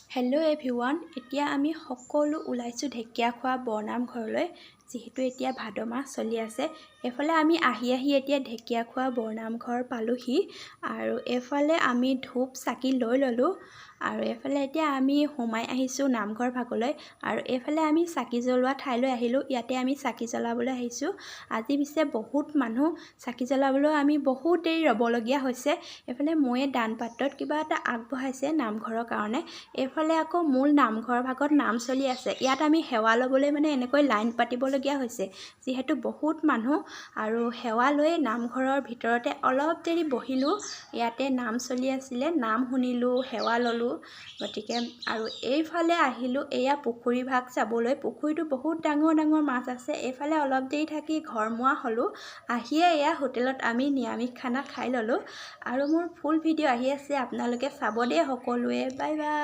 Hello' everyone, এতিয়া আমি সকলো ওলাইছোঁ ঢেকীয়াখোৱা বৰনামঘৰলৈ। যিহেতু এতিয়া ভাদ মাহ চলি আছে। এইফালে আমি আহি আহি এতিয়া ঢেকীয়াখোৱা বৰনামঘৰ পালোহি আৰু এইফালে আমি ধূপ চাকি লৈ ল'লোঁ আৰু এইফালে এতিয়া আমি সোমাই আহিছোঁ নামঘৰ ভাগলৈ আৰু এইফালে আমি চাকি জ্বলোৱা ঠাইলৈ আহিলোঁ। ইয়াতে আমি চাকি জ্বলাবলৈ আহিছোঁ। আজি পিছে বহুত মানুহ, চাকি জ্বলাবলৈও আমি বহুত দেৰি ৰ'বলগীয়া হৈছে। এইফালে ময়ে দান পাত্ৰত কিবা এটা আগবঢ়াইছে নামঘৰৰ কাৰণে। এইফালে আকৌ মূল নামঘৰ ভাগত নাম চলি আছে। ইয়াত আমি সেৱা ল'বলৈ মানে এনেকৈ লাইন পাতিবলগীয়া হৈছে, যিহেতু বহুত মানুহ। আৰু সেৱা লৈ নামঘৰৰ ভিতৰতে অলপ দেৰি বহিলোঁ। ইয়াতে নাম চলি আছিলে, নাম শুনিলোঁ, সেৱা ল'লোঁ। গতিকে আৰু এইফালে আহিলোঁ এয়া পুখুৰী ভাগ চাবলৈ। পুখুৰীটো বহুত ডাঙৰ ডাঙৰ মাছ আছে। এইফালে অলপ দেৰি থাকি ঘৰমুৱা হ'লোঁ। আহিয়ে এয়া হোটেলত আমি নিৰামিষ খানা খাই ল'লোঁ। আৰু মোৰ ফুল ভিডিঅ' আহি আছে, আপোনালোকে চাব দেই সকলোৱে। Bye bye.